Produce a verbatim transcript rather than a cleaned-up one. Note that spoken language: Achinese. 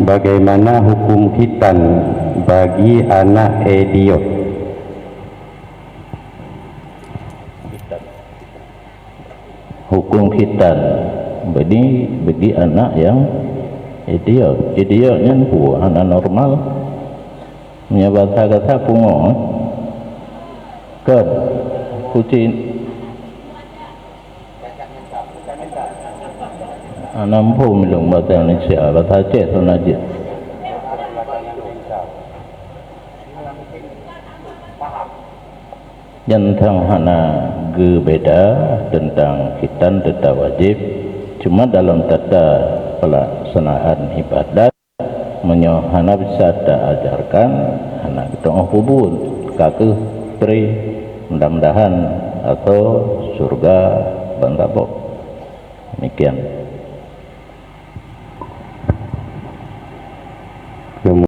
Bagaimana hukum khitan bagi anak idiot? Hukum khitan bagi, bagi anak yang idiot. Idiot nyan peue? Hana normal. Meunyoe basa gata pungo, eh? Kan? Kucing. Hana muphom lôn basa Indonesia, basa Aceh sana jeuet. Nyan sang hana geubeda teuntang khitan teutap wajéb, cuma dalam tata pelaksanaan ibadat, meunyoe hana bisa taajarkan, hana geutu'oh peubuet, ka kheueh pré, mudah-mudahan atau syurga ban saboh. Demikian.